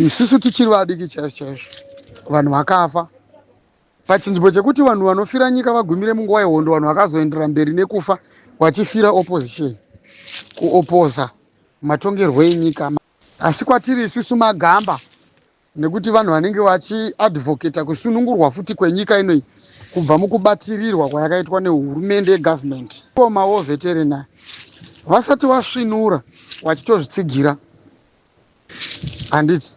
Isusu tichiri vadiki chaizvo chaizvo, vanhu vakafa pachinzvimbo chekuti vanhu vanofira nyika vagumire munguva yehondo. Vanhu vakazoendera mberi nekufa vachifira opposition, kuopoza matongerwo enyika. Asi kwatiri isusu magamba, nekuti vanhu vanenge vachiadvocata kusunungurwa futi kwenyika inoyi kubva mukubatirirwa kwayakaitwa nehurumende yegovernment. Mawar veteran vasati vasvinura vachitozvitsigira, handiti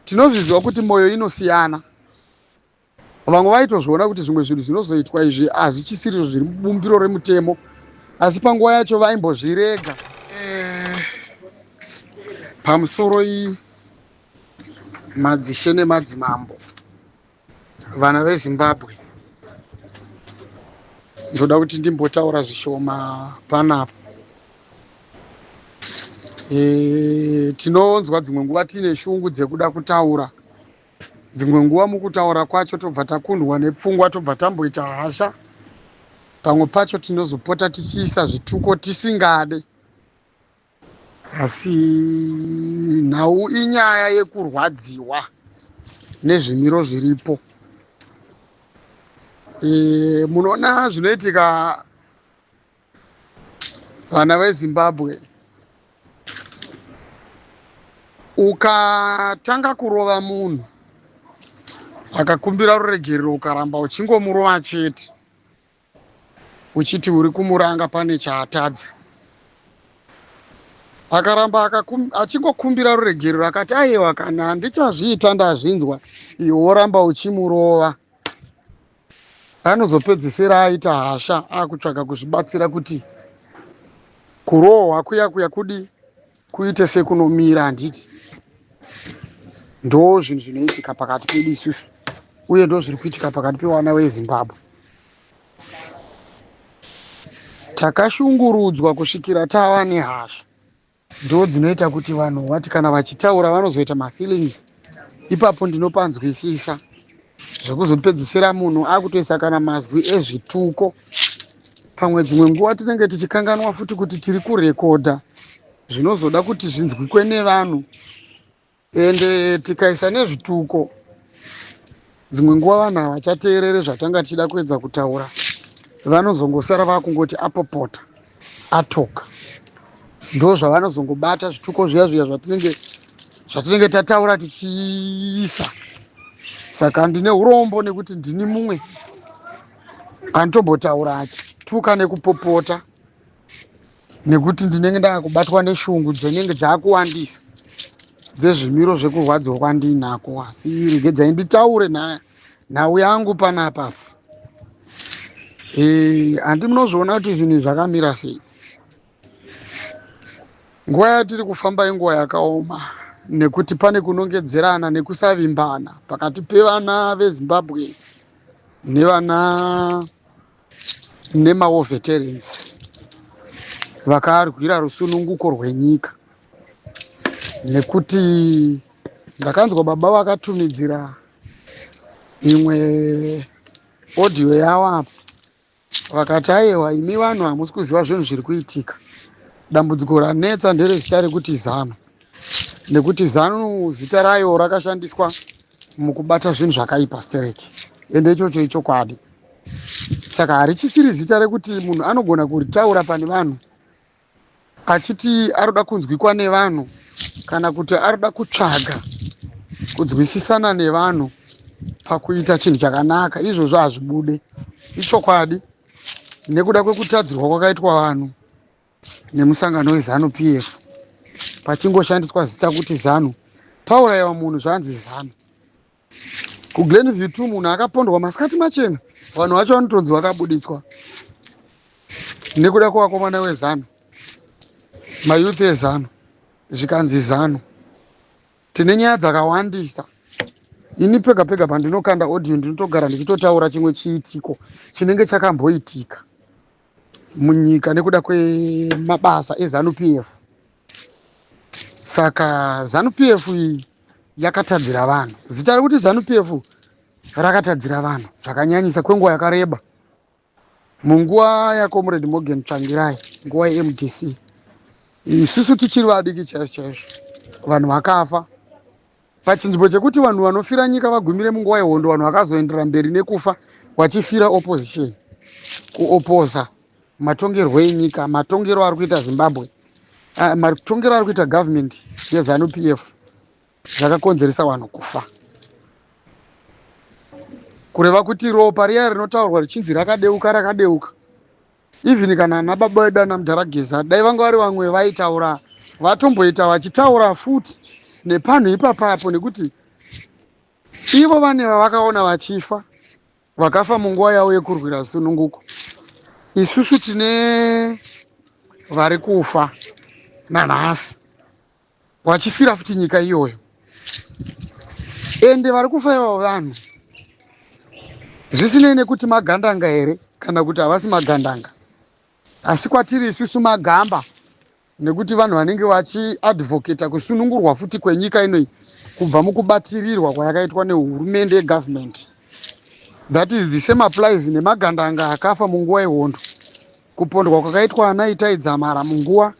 tinozviziva kuti mwoyo inosiyana. Vamwe vaitozviona kuti zvimwe zvinhu zvinozoitwa izvi hazvichisiri zviri mubumbiro remutemo, asi panguva yacho vaimbozvirega. Pamusoro iyi, madzishe nemadzimambo, vana veZimbabwe, ndoda kuti ndimbotaura zvishoma panapa. Tinonzwa dzimwe nguva tiine shungu dzekuda kutaura, dzimwe nguva mukutaura kwacho tobva takundwa nepfungwa, tobva tamboita hasha. Pamwe pacho tinozopota tichiisa zvituko tisingade, asi nhau inyaya yekurwadziwa nezvimiro zviripo. Munoona zvinoitika, vana veZimbabwe, ukatanga kurova munhu akakumbira ruregerero, ukaramba uchingomurova chete uchiti uri kumuranga pane chaatadza, akaramba achingokumbira ruregerero, akati aiwa, kana handichazviita, ndazvinzwa, iwe woramba uchimurova, anozopedzisira aita hasha, akutsvaga kuzvibatsira kuti kurohwa kuya kuya kudi kuite sekunomira, handiti? Ndo zvinhu zvinoitika pakati pedu isusu, uye ndo zviri kuitika pakati pevana veZimbabwe. Takashungurudzwa kusvikira tava nehasha. Ndo dzinoita kuti vanhu vati kana vachitaura vanozoita mafeelings. Ipapo ndinopanzwisisa, zvekuzopedzisira munhu akutoisa kana mazwi ezvituko. Pamwe dzimwe nguva tinenge tichikanganwa futi kuti tiri kurekodha, zvinozoda kuti zvinzwikwe nevanhu, ende tikaisa nezvituko, dzimwe nguva vanhu havachateerere zvatanga tichida kuedza kutaura. Vanozongosara vakungoti apopota, atoka. Ndo zvavanozongobata, zvituko zviya zviya zvatinenge tataura tichiisa. Saka ndine urombo nekuti ndini mumwe anotombotaura achituka nekupopota, nekuti ndinenge ndaakubatwa neshungu dzinenge dzaakuwandisa dzezvimiro zvekurwadziwa kwandinako. Asi regedzai nditaure nhau yangu panapa. Handi munozviona kuti zvinhu zvakamira sei? Nguva yatiri kufamba inguva yakaoma, nekuti pane kunongedzerana nekusavimbana pakati pevana veZimbabwe nevana nemawar veterans vakarwira rusununguko rwenyika. Nekuti ndakanzwa baba vakatumidzira imwe audio yavo apo, vakati aiwa, imi vanhu hamusi kuziva zvinhu zviri kuitika. Dambudziko ranetsa nderezita rekuti ZANU, nekuti ZANU zita rayo rakashandiswa mukubata zvinhu zvakaipa stereki, ende ichocho ichokwadi. Saka harichisiri zita rekuti munhu anogona kuritaura pane vanhu achiti arikuda kunzwikwa nevanhu, kana kuti arikuda kutsvaga kunzwisisana nevanhu pakuita chinhu chakanaka. Izvozvo hazvibude, ichokwadi, nekuda kwekutadzirwa kwakaitwa vanhu nemusangano weZANU PF. Pachingoshandiswa zita kuti ZANU, paurayiwa munhu zvanzi ZANU. KuGlenview 2 munhu akapondwa masikati machena, vanhu vacho vanotonzi vakabuditswa nekuda kwevakomana weZANU, mayouth eZANU, zvikanzi ZANU. Tine nyaya dzakawandisa. Ini pega pega pandinokanda audio ndinotogara ndichitotaura chimwe chiitiko chinenge chakamboitika munyika nekuda kwemabasa eZANU PF. Saka ZANU PF iyi yakatadzira vanhu. Zita rekuti ZANU PF rakatadzira vanhu zvakanyanyisa kwenguva yakareba. Munguva yaComrade Morgan Tsvangirai, nguva yeMDC, isusu tichiri vadiki chaizvo chaizvo, vanhu vakafa. Pachinzvimbo chekuti vanhu vanofira nyika vagumire munguva yehondo, vanhu vakazoenderera mberi nekufa vachifira opposition, kuopoza matongerwo enyika, matongero ari kuita Zimbabwe, matongero ari kuita government yeZanu PF, zvakakonzeresa vanhu kufa. Kureva kuti ropa riya rinotaurwa richinzi rakadeuka, rakadeuka. Even kana ana baba vedu ana mudhara Geza, dai vanga vari vamwe vaitaura, vatomboita vachitaura futi nepanhu ipapapo, nekuti ivo vane vavakaona vachifa, vakafa munguva yavo yekurwira sununguko. Isusu tine vari kufa nanhasi vachifira futi nyika iyoyo, ende vari kufa ivavo vanhu, zvisinei nekuti magandanga here kana kuti havasi magandanga, asi kwatiri isusu magamba, nekuti vanhu vanenge vachiadvocata kusunungurwa futi kwenyika inoi kubva mukubatirirwa kwayakaitwa nehurumende yegovernment. That is the same applies nemagandanga akafa munguva yehondo, kupondwa kwakaitwa ana Itai Dzamara munguva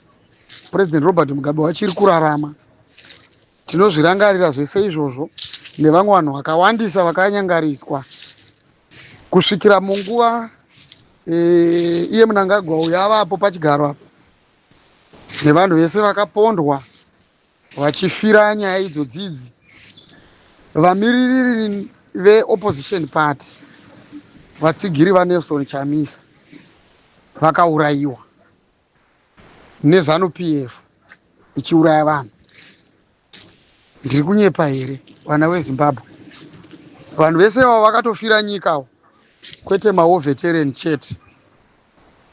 President Robert Mugabe vachiri kurarama. Tinozvirangarira zvese izvozvo nevamwe vanhu vakawandisa vakanyangariswa kusvikira munguva iye Mnangagwa uyo avapo pachigaro apo, nevanhu vese vakapondwa vachifira nyaya idzodzidzi. Vamiririri veopposition party, vatsigiri vaNelson Chamisa, vakaurayiwa neZanu PF ichiuraya vanhu. Ndiri kunyepa here, vana veZimbabwe? Vanhu vese avo vakatofira nyikawo, kwete mawar veteran chete.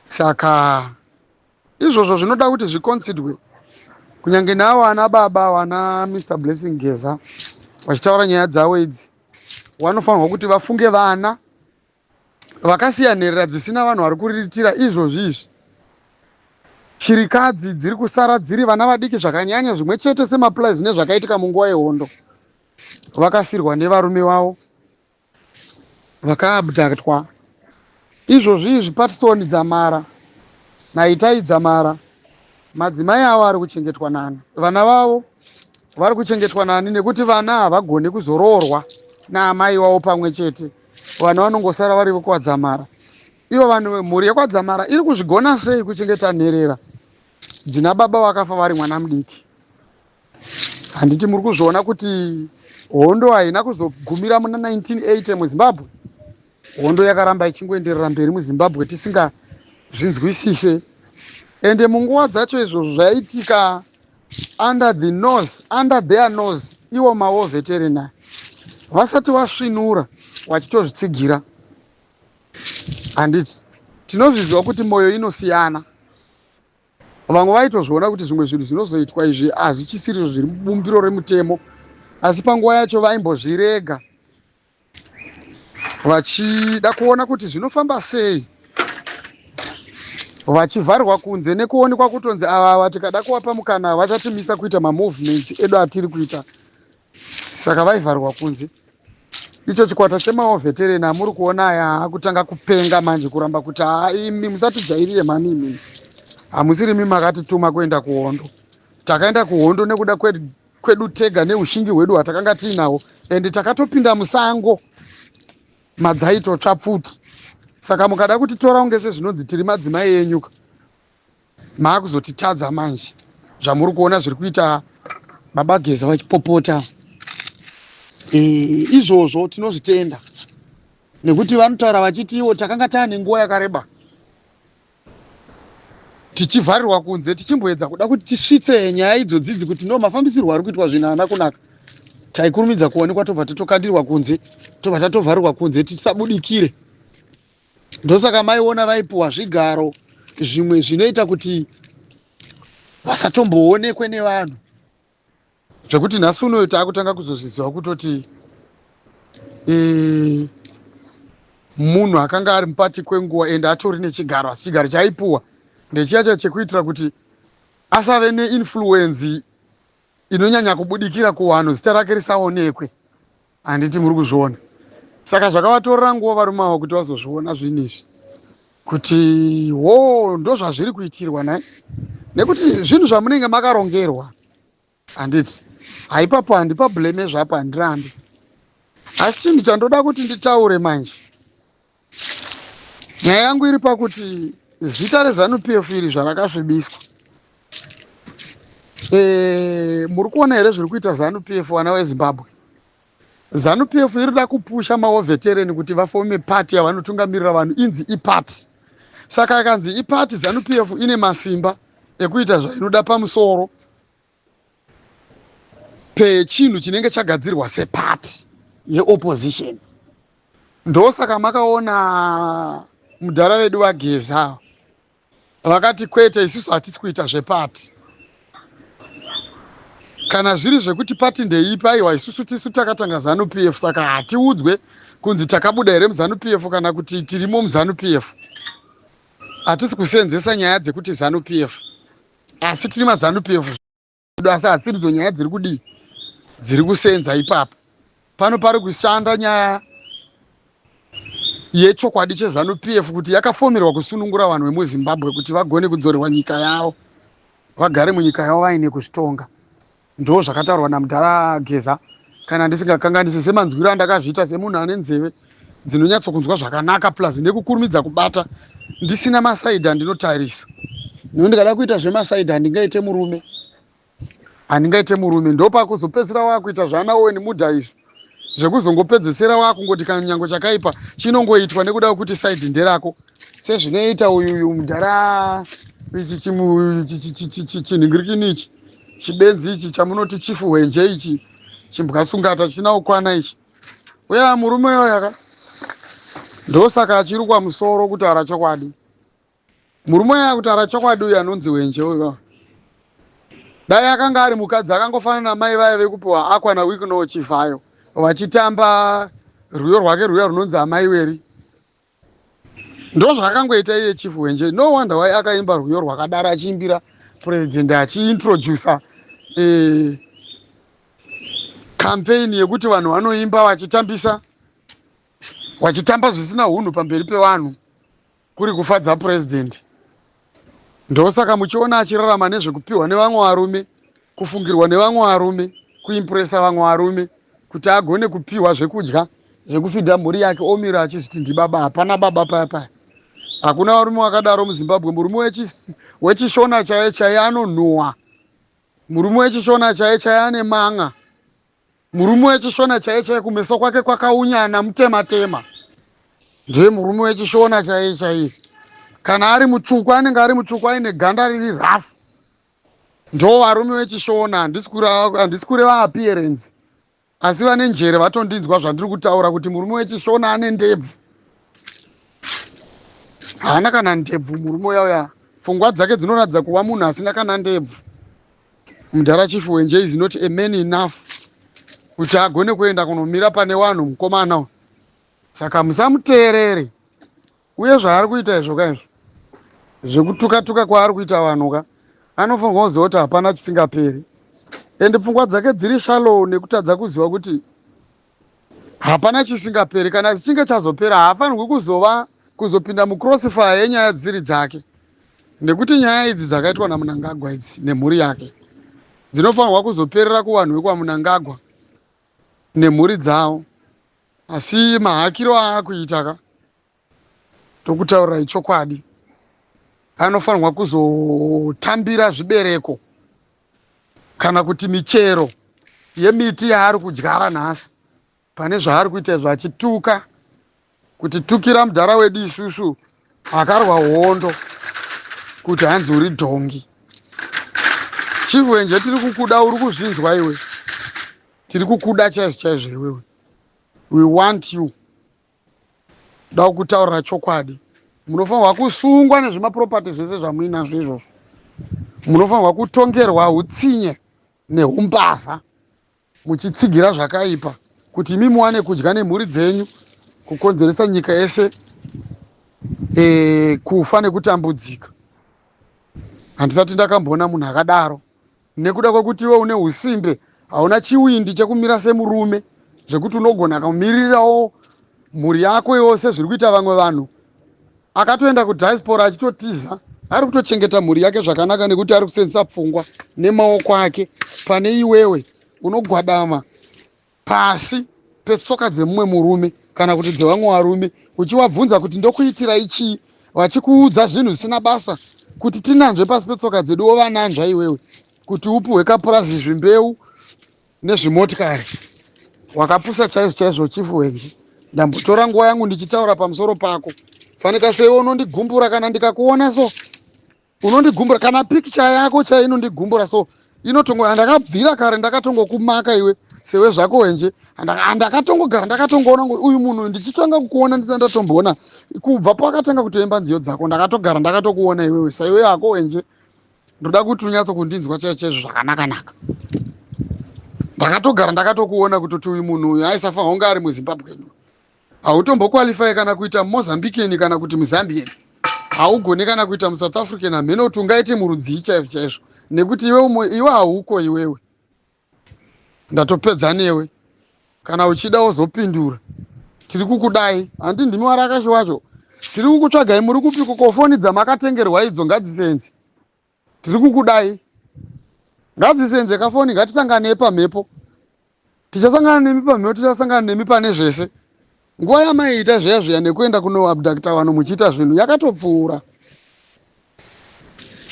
Saka izvozvo zvinoda kuti zviconsiderwe, kunyange navo ana baba vana Mr Blessing Geza vachitaura nyaya dzavo idzi, vanofanirwa kuti vafunge vana vakasiya nherera dzisina vanhu vari kuriritira izvozvi izvi, shirikadzi dziri kusara dziri vana vadiki zvakanyanya, zvimwe chete semaplies nezvakaitika munguva yehondo. Vakafirwa nevarume vavo, vakaabductwa. Izvozvi izvi Patson Dzamara naItai Dzamara, madzimai avo ari kuchengetwa nani? Vana vavo vari kuchengetwa nani? Nekuti vana havagoni kuzoroorwa naamai vavo pamwe chete. Vana vanongosara vari vekwaDzamara. Ivo vanhu, mhuri yekwaDzamara iri kuzvigona sei kuchengeta nherera dzina baba vakafa vari mwana mudiki? Handiti muri kuzviona kuti hondo haina kuzogumira muna 1980 muZimbabwe? Hondo yakaramba ichingoenderera mberi muZimbabwe tisingazvinzwisise, ende munguva dzacho izvozvo zvaitika under the nose, under their nose, ivo mawar veteran vasati vasvinura vachitozvitsigira. Handiti tinozviziva kuti mwoyo inosiyana? Vamwe vaitozviona kuti zvimwe zvinhu zvinozoitwa izvi hazvichisiri zviri mubumbiro remutemo, asi panguva yacho vaimbozvirega vachida kuona kuti zvinofamba sei, vachivharwa kunze nekuonekwa kutonzi ava tikada kuvapa mukana vachatimisa kuita mamovements edu atiri kuita. Saka vaivharwa kunze. Icho chikwata chemawar veteran amuri kuona aya akutanga kupenga manje, kuramba kuti haa, imi musatijairire mani, imimi hamusiri imi makatituma kuenda kuhondo. Takaenda kuhondo nekuda kwedu tega neushingi hwedu hwatakanga tiinahwo, ende takatopinda musango madzaitotsva pfuti. Saka mukada kutitora kunge sezvinonzi tiri madzimai enyuka, maakuzotitadza manje. Zvamuri kuona zviri kuita baba Geza vachipopota izvozvo, tinozvitenda nekuti vanotaura vachiti ivo takanga taane nguva yakareba tichivharirwa kunze, tichimboedza kuda kuti tisvitse nyaya idzodzidzi kuti no, mafambisirwo ari kuitwa zvinhu haana kunaka. Taikurumidza kuonekwa, tobva tatokandirwa kunze, tobva tatovharirwa kunze tisabudikire. Ndosaka maiona vaipuwa zvigaro zvimwe zvinoita kuti vasatomboonekwe nevanhu, zvekuti nhasi unoyo taakutanga kuzozviziva kutoti munhu akanga ari mupati kwenguva ende atori nechigaro, asi chigaro chaaipuwa ndechiya cha chekuitira kuti asave neinfluence inonyanya kubudikira kuvanhu, zita rake risaonekwe. Handiti muri kuzviona? Saka zvakavatorera nguva varume avo kuti vazozviona zvinhu izvi kuti wo ndo zvazviri kuitirwa nai, nekuti zvinhu zvamunenge makarongerwa, handiti? Haipapo handipablame zvapo, handirambi. Asi chinhu chandoda kuti nditaure manje, nyaya yangu iri pakuti zita reZanu PF iri zvarakasvibiswa. Muri kuona here zviri kuita Zanu PF, vana veZimbabwe? Zanu PF iri kuda kupusha mawar veteran kuti vafome party yavanotungamirira vanhu, inzi iparty. Saka akanzi iparty, Zanu PF ine masimba ekuita zvainoda pamusoro pechinhu chinenge chagadzirwa separty yeopposition. Ndosaka makaona mudhara vedu vaGeza vakati, "Kwete, isusu hatisi kuita zveparty. Kana zviri zvekuti party ndeipi, aiwa, isusu tisu takatanga Zanu PF, saka hatiudzwe kunzi takabuda here muZanu PF kana kuti tirimo muZanu PF. Hatisi kusenzesa nyaya dzekuti Zanu PF, asi tiri maZanu PF, asi hasiridzo nyaya dziri kudii, dziri kusenza ipapo. Pano pari kushanda nyaya yechokwadi cheZanu PF, kuti yakafomerwa kusunungura vanhu vemuZimbabwe kuti vagone kudzorerwa nyika yavo, vagare munyika yavo vaine kuzvitonga." Ndo zvakataurwa namudhara Geza, kana ndisingakanganisi, semanzwiro andakazviita semunhu ane nzeve dzinonyatsokunzwa zvakanaka, plus nekukurumidza kubata ndisina masides andinotarisa. Nekuti ndikada kuita zvemasides, handingaite murume, handingaite murume. Ndopakuzopedzisira wakuita zvana Owen Mudha izvi, zvekuzongopedzesera wakungoti kana nyango chakaipa chinongoitwa nekuda kwekuti side nderako, sezvinoita uyuyu mudhara ichi chinhingirikini ichi, chibenzi ichi chamunoti Chief Hwenje ichi, chimbwasungata chisina kukwana ichi. Uya murume uyo yaka, ndosaka achirukwa musoro. Kutaura chokwadi, murume uya, kutaura chokwadi, uyu anonzi Hwenje uyu, dai akanga ari mukadzi, akangofanana namai vaya vekupiwa Aqua naWicknell Chivayo vachitamba rwiyo rwake, rwiyo runonzi "Amai Weri". Ndo zvaakangoita iye Chief Hwenje. No wonder why akaimba rwiyo rwakadaro achiimbira president, achiintrodusa campaign yekuti vanhu vanoimba vachitambisa, vachitamba zvisina hunhu pamberi pevanhu, kuri kufadza president. Ndosaka muchiona achirarama nezvekupiwa nevamwe varume, kufungirwa nevamwe varume, kuimpresa vamwe varume kuti agone kupiwa zvekudya zvekufidha mhuri yake, omira achizviti ndibaba. Hapana baba paya paya, hakuna varume vakadaro muZimbabwe. Murume wechiShona chaiye chaiye anonhuhwa, murume wechiShona chaiye chaiye ane man'a, murume wechiShona chaiye chaiye kumeso kwake kwakaunyana, mutema tema, ndiye murume wechiShona chaiye chaiye. Kana ari mutsvuku, anenge ari mutsvuku aine ganda riri rafu. Ndo varume vechiShona. Handisi kureva appearance, asi vane njere vatondinzwa zvandiri kutaura, kuti murume wechiShona ane ndebvu, haana kana ndebvu. Murume uya uya, pfungwa dzake dzinoratidza kuva munhu asina kana ndebvu. Mudhara Chief Hwenje is not a man enough kuti agone kuenda kunomira pane vanhu, mukomana. Saka musamuteerere. Uye zvaari kuita izvo kaizvo, zvekutuka-tuka kwaari kuita vanhu ka, anofanirwa kuziva kuti hapana chisingaperi, and pfungwa dzake dziri shallow nekutadza kuziva kuti hapana chisingaperi. Kana chichinge chazopera, haafanirwi kuzova kuzopinda mucrossfire yenyaya dziri dzake, nekuti nyaya idzi dzakaitwa naMunangagwa idzi nemhuri yake dzinofanirwa kuzoperera kuvanhu vekwaMunangagwa nemhuri dzavo. Asi mahakiro aakuita ka, tokutaurirai chokwadi, anofanirwa kuzotambira zvibereko kana kuti michero yemiti yaari kudyara nhasi pane zvaari kuita izvo, achituka, kuti tukira mudhara wedu isusu akarwa hondo, kuti hanzi uri dhongi. Chief Hwenje, tiri kukuda, uri kuzvinzwa iwe? Tiri kukuda chaizvo chaizvo iwewe. We want you. Da kutaurira chokwadi, munofanirwa kusungwa nezvemaproperty zvese zvamuinazvo izvozvo. Munofanirwa kutongerwa utsinye neumbavha, muchitsigira zvakaipa kuti imi muwane kudya nemhuri dzenyu, kukonzeresa nyika yese kufa nekutambudzika. Handisati ndakamboona munhu akadaro, nekuda kwekuti iwe une usimbe, hauna chiwindi chekumira semurume, zvekuti unogona kumirirawo mhuri yako yose zviri kuita vamwe vanhu. Akatoenda kudiaspora achitotiza, ari kutochengeta mhuri yake zvakanaka nekuti ari kusenzesa pfungwa nemaoko ake, pane iwewe. Unogwadama pasi petsoka dzemumwe murume kana kuti dzevamwe varume uchiwabvunza kuti ndokuitirai chii, vachikuudza zvinhu zvisina basa kuti tinanzve pasi petsoka dzedu, wovananzva iwewe kuti upuhwe kapurazi, zvimbeu nezvimotikari. Wakapusa chaizvo chaizvo, Chief Hwenje. Ndambotora nguva yangu ndichitaura pamusoro pako. Fanika seiwe unondigumbura kana ndikakuona, so unondigumbura. Kana pikicha yako chai inondigumbura, so inotongo handakabvira kare ndakatongokumaka iwe sewe zvako Hwenje. Handakatongogara ndakatongoona uyu munhu ndichitanga kukuona ndisati ndatomboona kubva pawakatanga kutoimba nziyo dzako, ndakatogara ndakatokuona iwewe saiwe yako Hwenje. Ndoda kuti unyatso kundinzwa chaizvo chaizvo zvakanaka-naka. Ndakatogara ndakatokuona kutoti uyu munhu uyu aisafanira kunge ari muZimbabwe. Hautomboqualify kana kuita Mozambican kana kuti muZambian, haugoni kana kuita muSouth African. Hamene kuti ungaite murudzii chaizvo chaizvo, nekuti iwe iwe hauko iwewe. Ndatopedza newe. Kana uchida wozopindura. Tiri kukudai, handi ndimi warakashi wacho? Tiri kukutsvagai. Muri kupiko? Kofoni dzamakatengerwa idzo ngadzisenze. Tiri kukudai, ngadzisenze kafoni. Ngatisanganei pamhepo. Tichasangana nemi pamhepo, tichasangana nemi pane zvese. Nguva yamaiita zviya zviya nekuenda kunoabducta vanhu muchiita zvinhu yakatopfuura.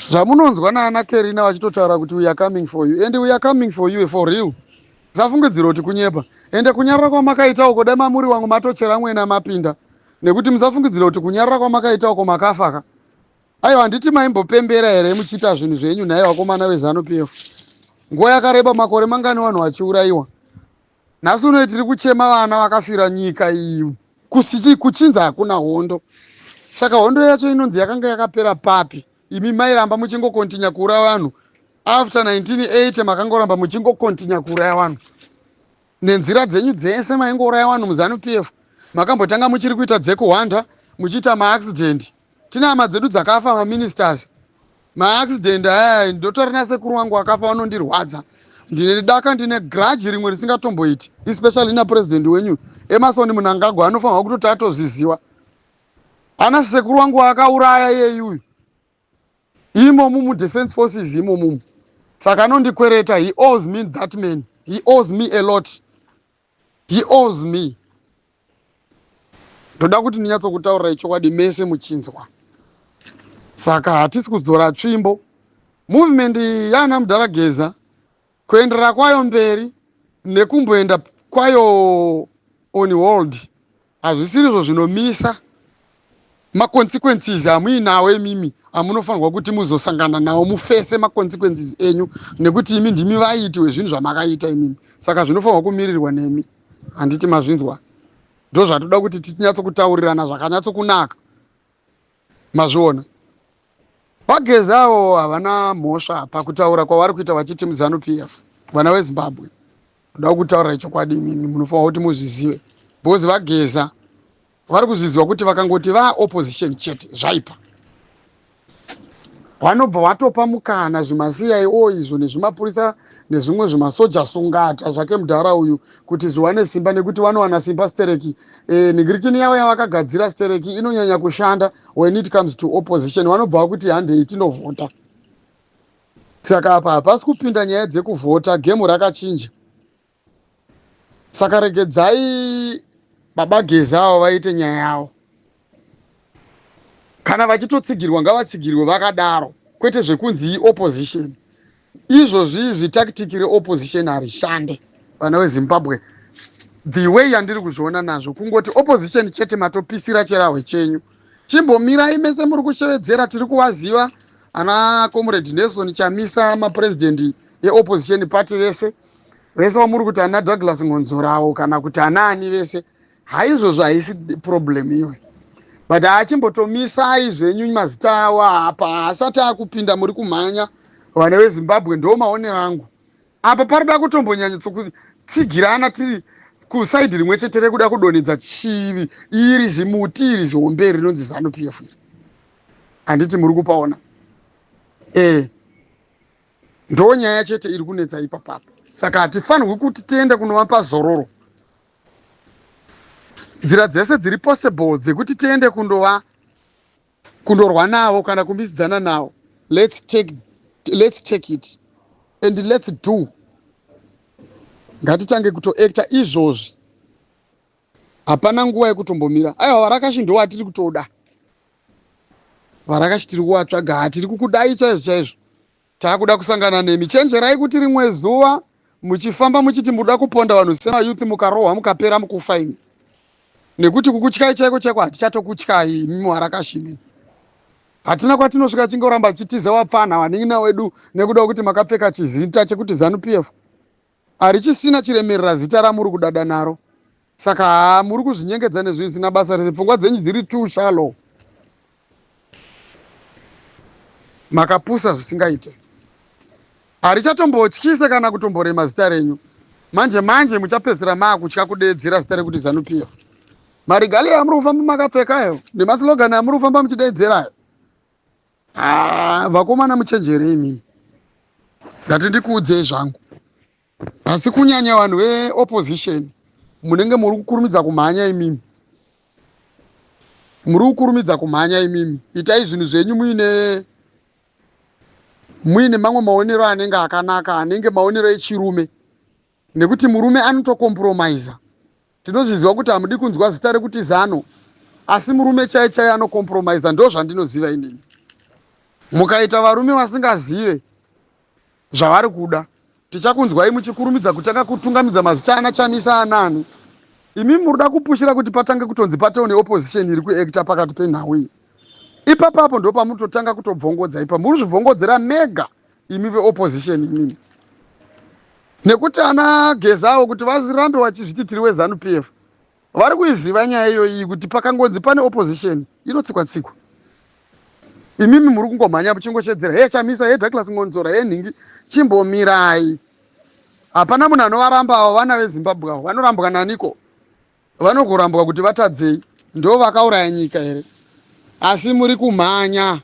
Zvamunonzwa naana Kerina vachitotaura kuti "We are coming for you," and we are coming for you for real. Musafungidzira kuti kunyepa. Ende kunyarara kwamakaita uko, dai mamuri wangu matochera mwena mapinda, nekuti musafungidzira kuti kunyarara kwamakaita uko makafa ka. Aiwa, handiti maimbopembera here muchiita zvinhu zvenyu nhai vakomana veZANU PF? Nguva yakareba, makore mangani vanhu vachiurayiwa? Nhasi unoi tiri kuchema vana vakafira nyika iyi. Kuchinzi hakuna hondo, saka hondo yacho inonzi yakanga yakapera papi? Imi mairamba muchingocontinue kuuraya vanhu after 1980. Makangoramba muchingocontinue kuuraya vanhu nenzira dzenyu dzese. Maingouraya vanhu muZANU PF. Makambotanga muchiri kuita dzekuhwanda, muchiita maaccident. Tine hama dzedu dzakafa, maministers, maaccident aya. Ndotori nasekuru wangu akafa, vanondirwadza. Ndine daka, ndine grudge rimwe risingatomboiti, especially napurezidendi wenyu Emmerson Mnangagwa. Anofanirwa kutoti atozviziva. Ana sekuru wangu akauraya iyeyuyu imomu mudefense forces imomumu, saka anondikwereta. He owes me, that man. He owes me a lot. He owes me. Ndoda kuti ndinyatsokutaurirai chokwadi mese muchinzwa. Saka hatisi kudzora tsvimbo. Movement yana mudhara Geza, kuenderera kwayo mberi nekumboenda kwayo on hold, hazvisirizvo zvinomisa maconsequences amuinawo imimi, amunofanirwa kuti muzosangana nawo, muface maconsequences enyu, nekuti imi ndimi vaiti wezvinhu zvamakaita imimi. Saka zvinofanirwa kumirirwa nemi, handiti mazvinzwa? Ndo zvatoda kuti tinyatsokutaurirana zvakanyatsokunaka. Mazviona, vaGezawo havana mhosva pakutaura kwavari kuita vachiti muZANU PF. Vana veZimbabwe, ndoda kutaurirai chokwadi. Imimi munofanira kuti muzvizive, because vaGeza vari kuzviziva kuti vakangoti vaopposition chete, zvaipa. Vanobva vatopa mukana zvimaCIO izvo nezvimapurisa nezvimwe zvimasoja sungata zvake mudhara uyu kuti zviwane simba, nekuti vanowana simba stereki. Nigirikini yavo yavakagadzira stereki inonyanya kushanda when it comes to opposition. Vanobva vakuti handei tinovhota. Saka apa hapasi kupinda nyaya dzekuvhota, game rakachinja. Saka regedzai baba Geza avo vaite nyaya yavo. Kana vachitotsigirwa, ngavatsigirwe vakadaro, kwete zvekunzi iopposition. Izvozvi izvi tactic reopposition harishande, vana veZimbabwe. The way yandiri kuzviona nazvo, kungoti opposition chete, matopisira cherahwe chenyu. Chimbomirai mese muri kushevedzera, tiri kuvaziva ana Comrade Nelson Chamisa, mapurezidendi eopposition party vese vese vamuri kuti ana Douglas Ngonzorawo kana kuti anaani vese. Haizvozvo haisi problem iwe, but achimbotomisai zvenyu mazita avo apa haasati akupinda. Muri kumhanya, vana veZimbabwe. Ndo maonero angu. Apa parida kutombonyanyetsokutsigirana tiri kuside rimwe chete rekuda kudonhedza chivi iri zimuti iri zihombe rinonzi ZANU PF, handiti muri kupaona? Ndo nyaya chete iri kunetsa ipapapo. Saka hatifanirwi kuti tiende kunovapa zororo. Nzira dzese dziri possible dzekuti tiende kundova kundorwa navo kana kumisidzana navo, let's take it and let's do. Ngatitange kutoacta izvozvi, hapana nguva yekutombomira. Aiwa, varakashi ndo watiri kutoda, varakashi tiri kuvatsvaga, hatiri kukudai chaizvo chaizvo. Takuda kusangana nemi. Chenjerai kuti rimwe zuva muchifamba muchiti muda kuponda vanhu semayouth, mukarohwa mukapera mukufa imi, nekuti kukutyai chaiko chaiko hatichatokutyai imi muvarakashi imi. Hatina kwatinosvika, chingoramba tichitiza wapfanha vanin'ina wedu nekuda kwekuti makapfeka chizita chekuti ZANU PF. Harichisina chiremerera zita ramuri kudada naro. Saka haa, muri kuzvinyengedza nezvinhu zvisina basa rese. Pfungwa dzenyu dziri too shallow, makapusa zvisingaite. Harichatombotyise kana kutomborema zita renyu. Manje manje muchapedzisira maakutya kudeedzera zita rekuti ZANU PF. Maregalia amuri kufamba makapfekayo nemaslogan amuri kufamba muchideedzerayo, haa, vakomana, muchenjerei imimi. Ngati ndikuudzei zvangu, asi kunyanya vanhu veopposition munenge muri kukurumidza kumhanya imimi, muri kukurumidza kumhanya imimi. Itai zvinhu zvenyu muine mamwe maonero anenge akanaka, anenge maonero echirume, nekuti murume anotocompromisa. Tinozviziva kuti hamudi kunzwa zita rekuti ZANU, asi murume chai chai anocompromisa. Ndo zvandinoziva inini. Mukaita varume vasingazive zvavari kuda, tichakunzwai muchikurumidza kutanga kutungamidza mazita ana Chamisa, anani. Imi muruda kupushira kuti patange kutonzi patoo neopposition iri kuacta pakati penhau iyi. Ipapapo ndo pamunototanga kutobvongodza. Ipa muri zvibvongodzera mega imi veopposition imini, nekuti ana Gezawo kuti vazirambe vachizviti tiri weZANU PF, vari kuiziva nyaya iyoyi kuti pakangonzi pane opposition inotsikwa tsikwa. Imimi muri kungomhanya muchingoshedzera, "He Chamisa, he Douglas Ngonzora, he nhingi." Chimbomirai, hapana munhu anovaramba avo. Vana veZimbabwe avo vanorambwa naniko? Vanogorambwa kuti vatadzei? Ndo vakauraya nyika here? Asi muri kumhanya.